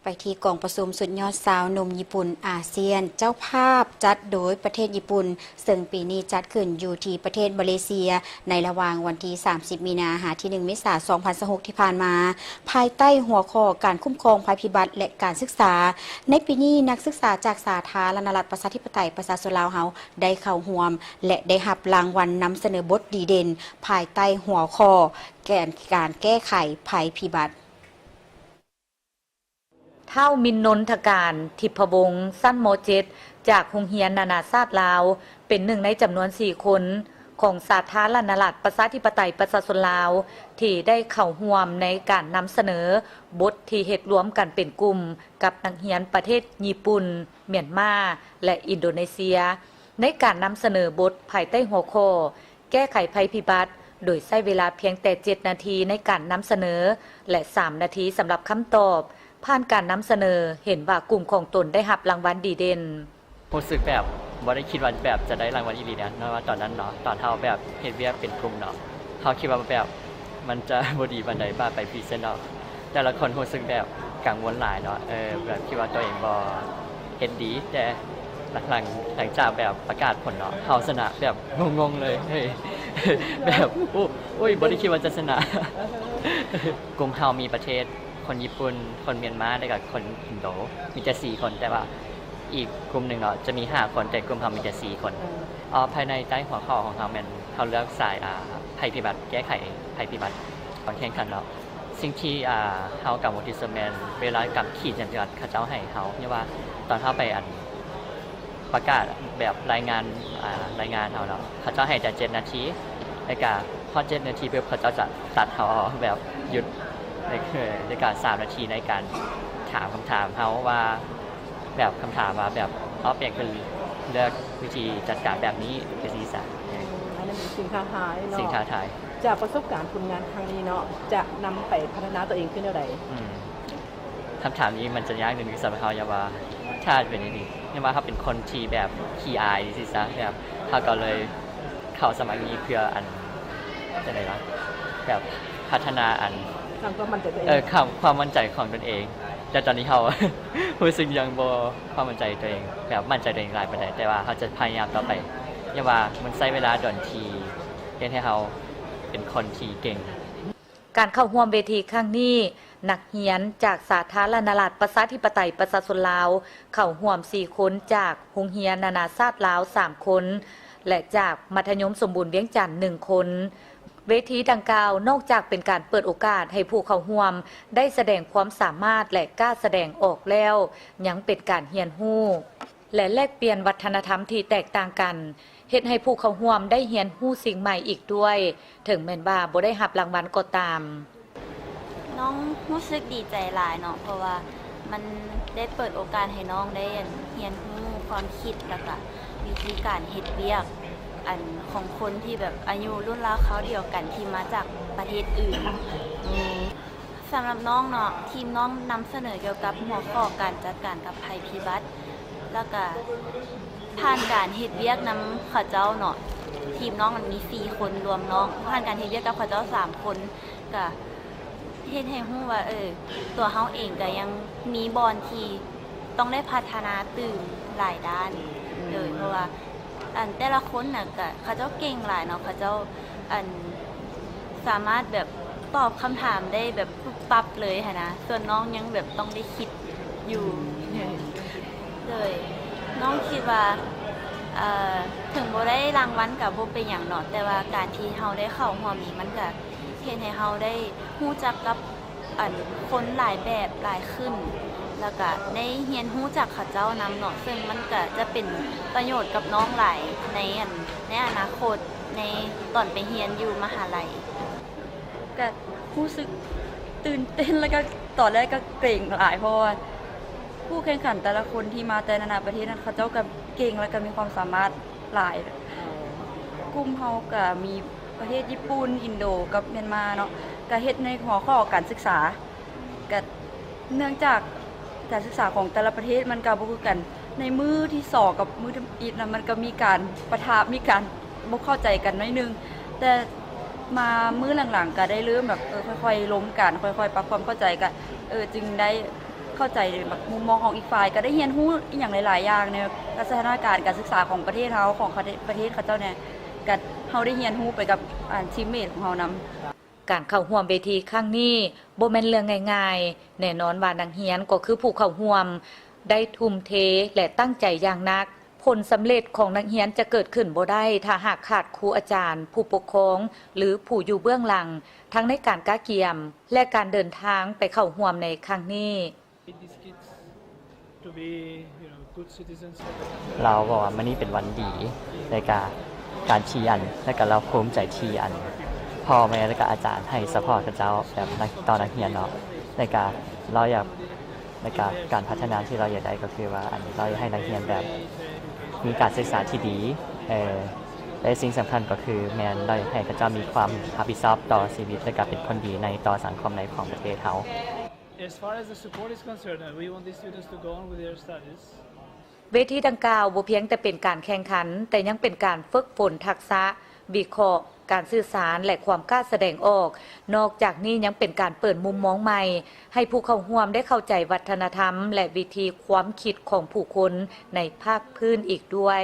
ໄປທີ່ກອງປະຊຸມສຸດຍອດຊາວໜຸ່ມຍີ່ປຸ່ນອາຊຽນ ເຈົ້າພາບຈັດໂດຍປະເທດຍີ່ປຸ່ນ ເຊິ່ງປີນີ້ຈັດຂຶ້ນຢູ່ທີ່ປະເທດມາເລເຊຍ ໃນລະຫວ່າງວັນທີສາມສິບມີນາ ຫາທີໜຶ່ງເມສາ ສອງພັນຊາວຫົກ ທີ່ຜ່ານມາ, ພາຍໃຕ້ຫົວຂໍ້ການຄຸ້ມຄອງໄພພິບັດ ແລະ ການສຶກສາ. ໃນປີນີ້, ນັກສຶກສາຈາກສາທາລະນະລັດປະຊາທິປະໄຕປະຊາຊົນລາວເຮົາ ໄດ້ເຂົ້າຮ່ວມ ແລະ ໄດ້ຮັບລາງວັນນຳສະເໜີບົດດີເດັ່ນ ພາຍໃຕ້ຫົວຂໍ້ແກນການແກ້ໄຂໄພພິບັດ. ທ້າວ ມິນນົນທະການ ທິບພະວົງ ຊັ້ນ ມໍເຈັດ ຈາກໂຮງຮຽນນານາຊາດລາວ ເປັນໜຶ່ງໃນຈຳນວນສີ່ຄົນຂອງສາທາລະນະລັດປະຊາທິປະໄຕປະຊາຊົນລາວ ທີ່ໄດ້ເຂົ້າຮ່ວມໃນການນຳສະເໜີບົດທີ່ເຮັດລວມກັນເປັນກຸ່ມກັບນັກຮຽນປະເທດຍີ່ປຸ່ນ, ມຽນມາ ແລະ ອິນໂດເນເຊຍ ໃນການນຳສະເໜີບົດພາຍໃຕ້ຫົວຂໍ້ ແກ້ໄຂໄພພິບັດ ໂດຍໃຊ້ເວລາພຽງແຕ່ເຈັດນາທີໃນການນຳສະເໜີ ແລະ ສາມນາທີສຳລັບຄຳຕອບ. ຜ່ານການນຳສະເໜີ, ເຫັນວ່າກຸ່ມຂອງຕົນໄດ້ຮັບລາງວັນດີເດັ່ນ. ຮູ້ສຶກແບບບໍ່ໄດ້ຄິດວ່າແບບຈະໄດ້ລາງວັນອີ່ຫຼີເດ ເນາະ ວ່າຕອນນັ້ນເນາະ, ຕອນເຮົາແບບເຮັດວຽກເປັນກຸ່ມເນາະ, ເຮົາຄິດວ່າແບບມັນຈະບໍ່ດີປານໃດ ວ່າໄປພຣີເຊັນເນາະ. ແຕ່ລະຄົນຮູ້ສຶກແບບກັງວົນຫຼາຍເນາະ, ເອີ ແບບຄິດວ່າຕົວເອງບໍ່ເຮັດດີ, ແຕ່ຫຼັງ ຫຼັງຈາກແບບປະກາດຜົນເນາະ ເຮົາຊະນະ ແບບງົງໆເລີຍ ເຮີ້ຍ ແບບ ໂອ້ ໂອ້ຍ ບໍ່ໄດ້ຄິດວ່າຈະຊະນະ. ກຸ່ມເຮົາມີປະເທດ ຄົນຍີ່ປຸ່ນ, ຄົນມຽນມາ ແລ້ວກໍຄົນອິນໂດ, ມີແຕ່ສີ່ຄົນ, ແຕ່ວ່າອີກກຸ່ມໜຶ່ງເນາະ ຈະມີຫ້າຄົນ, ແຕ່ກຸ່ມເຮົາມີແຕ່ສີ່ຄົນ. ເອີ ເອີ ພາຍໃນໃຕ້ຫົວຂໍ້ຂອງເຮົາແມ່ນ ເຮົາເລືອກສາຍ ອ່າ ໄພພິບັດ, ແກ້ໄຂໄພພິບັດ ການແຂ່ງຂັນເນາະ. ສິ່ງທີ່ ອ່າ ເຮົາກັງວົນທີ່ສຸດແມ່ນເວລາກັບຂີດຈຳກັດເຂົາເຈົ້າໃຫ້ເຮົາ, ຍ້ອນວ່າຕອນເຮົາໄປ ອັນ ປະກາດແບບລາຍງານ ອ່າ ລາຍງານເຮົາເນາະ, ເຂົາເຈົ້າໃຫ້ແຕ່ເຈັດນາທີ, ແລ້ວກະພໍເຈັດນາທີປຶບ ເຂົາເຈົ້າຈະຕັດເຮົາອອກ, ແບບຢຸດ ແລ້ວກະສາມນາທີໃນການຖາມຄຳຖາມເຮົາວ່າ ແບບຄຳຖາມວ່າແບບ ເອົາ ປ່ຽນເປັນເລືອກວິທີຈັດການແບບນີ້ ຈັ່ງຊີ້ຊະ. ອືມ ອັນນັ້ນເປັນສິ່ງທ້າທາຍເນາະ. ສິ່ງທ້າທາຍ. ຈາກປະສົບການຜົນງານຄັ້ງນີ້ເນາະ ຈະນຳໄປພັດທະນາຕົວເອງຄືແນວໃດ? ອືມ ຄຳຖາມນີ້ມັນຈະຍາກໜຶ່ງສຳລັບເຮົາ, ຍ້ອນວ່າຖ້າເປັນອີ່ຫຼີ ຍ້ອນວ່າເຮົາເປັນຄົນທີ່ແບບຂີ້ອາຍຈັ່ງຊີ້ຊະ, ແບບເຮົາກໍເລີຍເຂົ້າສະໝັກນີ້ເພື່ອ ອັນ ຈັ່ງໃດວະ ແບບພັດທະນາ ອັນ ສ້າງຄວາມໝັ້ນໃຈຕົວເອງ. ເອີ ຄວາມ ຄວາມໝັ້ນໃຈຂອງຕົນເອງ. ແຕ່ຕອນນີ້ເຮົາ ຮູ້ສຶກຍັງບໍ່ ຄວາມໝັ້ນໃຈຕົວເອງ ແບບໝັ້ນໃຈຕົວເອງຫຼາຍປານໃດ, ແຕ່ວ່າເຮົາຈະພະຍາຍາມຕໍ່ໄປ, ຍ້ອນວ່າມັນໃຊ້ເວລາດົນທີ່ເຮັດໃຫ້ເຮົາເປັນຄົນທີ່ເກັ່ງ. ການເຂົ້າຮ່ວມເວທີຄັ້ງນີ້, ນັກຮຽນຈາກສາທາລະນະລັດປະຊາທິປະໄຕປະຊາຊົນລາວ ເຂົ້າຮ່ວມສີ່ຄົນ, ຈາກໂຮງຮຽນນານາຊາດລາວສາມຄົນ ແລະ ຈາກມັດທະຍົມສົມບູນວຽງຈັນໜຶ່ງຄົນ. ເວທີດັ່ງກ່າວ ນອກຈາກເປັນການເປີດໂອກາດໃຫ້ຜູ້ເຂົ້າຮ່ວມໄດ້ສະແດງຄວາມສາມາດ ແລະ ກ້າສະແດງອອກແລ້ວ, ຍັງເປັນການຮຽນຮູ້ ແລະ ແລກປ່ຽນວັດທະນະທຳທີ່ແຕກຕ່າງກັນ, ເຮັດໃຫ້ຜູ້ເຂົ້າຮ່ວມໄດ້ຮຽນຮູ້ສິ່ງໃໝ່ອີກດ້ວຍ, ເຖິງແມ່ນວ່າບໍ່ໄດ້ຮັບລາງວັນກໍຕາມ. ນ້ອງຮູ້ສຶກດີໃຈຫຼາຍເນາະ, ເພາະວ່າມັນໄດ້ເປີດໂອກາດໃຫ້ນ້ອງໄດ້ ອັນ ຮຽນຮູ້ຄວາມຄິດ ແລ້ວກະວິທີການເຮັດວຽກ ອັນ ຂອງຄົນທີ່ແບບອາຍຸລຸ້ນລາວຄາວດຽວກັນ ທີ່ມາຈາກປະເທດອື່ນ. ສຳລັບນ້ອງເນາະ, ທີມນ້ອງນຳສະເໜີກ່ຽວກັບຫົວຂໍ້ການຈັດການກັບໄພພິບັດ, ແລ້ວກະຜ່ານການເຮັດວຽກນຳເຂົາເຈົ້າເນາະ, ທີມນ້ອງມັນມີສີ່ຄົນລວມນ້ອງ, ຜ່ານການເຮັດວຽກກັບເຂົາເຈົ້າສາມຄົນ ກະເຮັດໃຫ້ຮູ້ວ່າ ເອີ ຕົວເຮົາເອງກະຍັງມີບ່ອນທີ່ຕ້ອງໄດ້ພັດທະນາຕື່ມຫຼາຍດ້ານ. ອືມ ໂດຍ ເພາະວ່າ ອັນ ແຕ່ລະຄົນນະ ກະເຂົາເຈົ້າເກັ່ງຫຼາຍເນາະ, ເຂົາເຈົ້າ ອັນ ສາມາດແບບຕອບຄຳຖາມໄດ້ແບບປຸບປັບເລີຍຫັ້ນນະ, ສ່ວນນ້ອງຍັງແບບຕ້ອງໄດ້ຄິດຢູ່. ອືມ ໂດຍ ນ້ອງຄິດວ່າ ເອີ ເຖິງບໍ່ໄດ້ລາງວັນກະບໍ່ເປັນຫຍັງເນາະ, ແຕ່ວ່າການທີ່ເຮົາໄດ້ເຂົ້າຮ່ວມນີ້ ມັນກະເຮັດໃຫ້ເຮົາໄດ້ຮູ້ຈັກກັບ ອັນ ຄົນຫຼາຍແບບຫຼາຍຂຶ້ນ, ແລ້ວກະໄດ້ຮຽນຮູ້ຈາກເຂົາເຈົ້ານຳເນາະ, ເຊິ່ງມັນກະຈະເປັນປະໂຫຍດກັບນ້ອງຫຼາຍໃນ ອັນ ໃນອະນາຄົດ, ໃນຕອນໄປຮຽນຢູ່ມະຫາໄລ. ກະຮູ້ສຶກຕື່ນເຕັ້ນ ແລ້ວກະຕອນແລກກະເກຣັງຫຼາຍ, ເພາະວ່າຜູ້ແຂ່ງຂັນແຕ່ລະຄົນທີ່ມາແຕ່ນານາປະເທດນັ້ນ ເຂົາເຈົ້າກະເກັ່ງ ແລ້ວກະມີຄວາມສາມາດຫຼາຍ. ກຸ່ມເຮົາກະມີ ປະເທດຍີ່ປຸ່ນ, ອິນໂດ ກັບມຽນມາເນາະ, ກະເຮັດໃນຫົວຂໍ້ການສຶກສາ. ກະເນື່ອງຈາກການສຶກສາຂອງແຕ່ລະປະເທດມັນກະບໍ່ຄືກັນ, ໃນມື້ທີສອງກັບມື້ທຳອິດນະ ມັນກະມີການປະທະ, ມີການບໍ່ເຂົ້າໃຈກັນໜ້ອຍໜຶ່ງ, ແຕ່ມາມື້ຫຼັງໆກະໄດ້ເລີ່ມແບບ ເອີ ຄ່ອຍໆລົມກັນ, ຄ່ອຍໆປັບຄວາມເຂົ້າໃຈກັນ, ເອີ ຈຶ່ງໄດ້ ເຂົ້າໃຈແບບມຸມມອງຂອງອີກຝ່າຍ ກໍໄດ້ຮຽນຮູ້ອີ່ຫຍັງຫຼາຍໆຢ່າງໃນສະຖານະການການສຶກສາຂອງປະເທດເຮົາ ຂອງປະເທດ ປະເທດເຂົາເຈົ້າແດ່ ກໍເຮົາໄດ້ຮຽນຮູ້ໄປກັບ ອ່າ ທີມເມດຂອງເຮົານຳ. ການເຂົ້າຮ່ວມເວທີຄັ້ງນີ້ບໍ່ແມ່ນເລື່ອງງ່າຍໆ. ແນ່ນອນວ່ານັກຮຽນກໍຄືຜູ້ເຂົ້າຮ່ວມ ໄດ້ທຸ່ມເທ ແລະ ຕັ້ງໃຈຢ່າງໜັກ. ຜົນສຳເລັດຂອງນັກຮຽນຈະເກີດຂຶ້ນບໍ່ໄດ້ ຖ້າຫາກຂາດຄູອາຈານ, ຜູ້ປົກຄອງ ຫຼື ຜູ້ຢູ່ເບື້ອງຫຼັງ ທັງໃນການກະກຽມ ແລະ ການເດີນທາງໄປເຂົ້າຮ່ວມໃນຄັ້ງນີ້. These kids to be, you know, good citizens. ລາວບອກວ່າມື້ນີ້ເປັນວັນດີ ແລະກະການທີ່ອັນ ແລະກະລາວພູມໃຈທີ່ອັນ ພໍ່ແມ່ ແລະກະອາຈານໃຫ້ຊັບພອດເຂົາເຈົ້າແບບ ຕໍ່ນັກຮຽນເນາະ ແລະກະລາວຢາກ ແລະກະການພັດທະນາທີ່ລາວຢາກໄດ້ກໍຄືວ່າ ອັນ ລາວຢາກໃຫ້ນັກຮຽນແບບມີການສຶກສາທີ່ດີ ເອີ ແລະສິ່ງສຳຄັນກໍຄືແມ່ນລາວຢາກໃຫ້ເຂົາເຈົ້າມີຄວາມຮັບຜິດຊອບຕໍ່ຊີວິດ ແລະກະເປັນຄົນດີໃນຕໍ່ສັງຄົມໃນຂອງປະເທດເຮົາ. As far as the support is concerned, uh, we want these students to go on with their studies. ເວທີດັ່ງກ່າວບໍ່ພຽງແຕ່ເປັນການແຂ່ງຂັນ, ແຕ່ຍັງເປັນການຝຶກຝົນທັກສະວິເຄາະ, ການສື່ສານ ແລະ ຄວາມກ້າສະແດງອອກ. ນອກຈາກນີ້ຍັງເປັນການເປີດມຸມມອງໃໝ່ ໃຫ້ຜູ້ເຂົ້າຮ່ວມໄດ້ເຂົ້າໃຈວັດທະນະທຳ ແລະ ວິທີຄວາມຄິດຂອງຜູ້ຄົນໃນພາກພື້ນອີກດ້ວຍ.